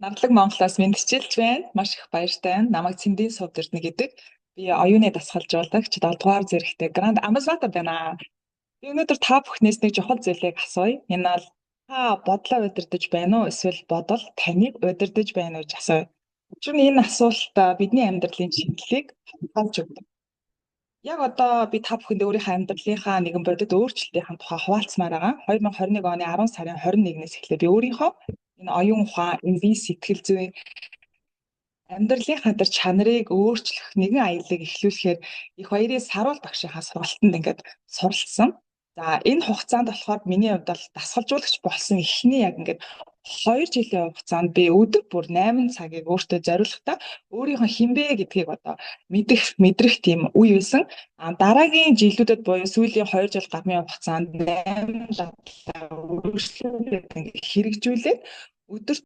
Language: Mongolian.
Нарлаг Монголоос мэндчилж байна. Маш их баяртай байна. Намайг Цэндийн Сувд Эрдэнэ гэдэг. Би оюуны дасгалжуулагч 7 дугаар зэрэгтэй Grand Ambassador байна. Би өнөөдөр та бүхнээс нэг чухал зүйлийг асууя. Энэ бол та бодлоо удирдах байна уу, эсвэл бодол таныг удирдах байна уу гэж асууя. Учир нь энэ асуулт бидний амьдралын шинэлийг хамгаалж өгдөг. Яг одоо би та бүхэнд өөрийнхөө амьдралынхаа нэгэн бодит өөрчлөлтийн тухай хуваалцмаар байгаа. 2021 оны 10 сарын 21-ээс эхлээд би өөрийнхөө энэ оюун ухаан, энэ бие сэтгэл зүйн амьдралынхаа тэр чанарыг өөрчлөх нэгэн аяллыг эхлүүлэхээр их баярын Саруул багшийнхаа сургалтанд ингээд суралцсан. За, энэ хугацаанд болохоор миний хувьд бол дасгалжуулагч болсон эхний яг ингээд 2 жилийн хугацаанд би өдөр бүр 8 цагийг өөртөө зориулахдаа өөрийнхөө хэн бэ гэдгийг одоо мэдэх, мэдрэх тийм үе байсан. А дараагийн жилүүдэд буюу сүүлийн 2 жил гаруй хугацаанд 8 дадлаа үргэлжлүүлээд ингээд хэрэгжүүлээд өдөрт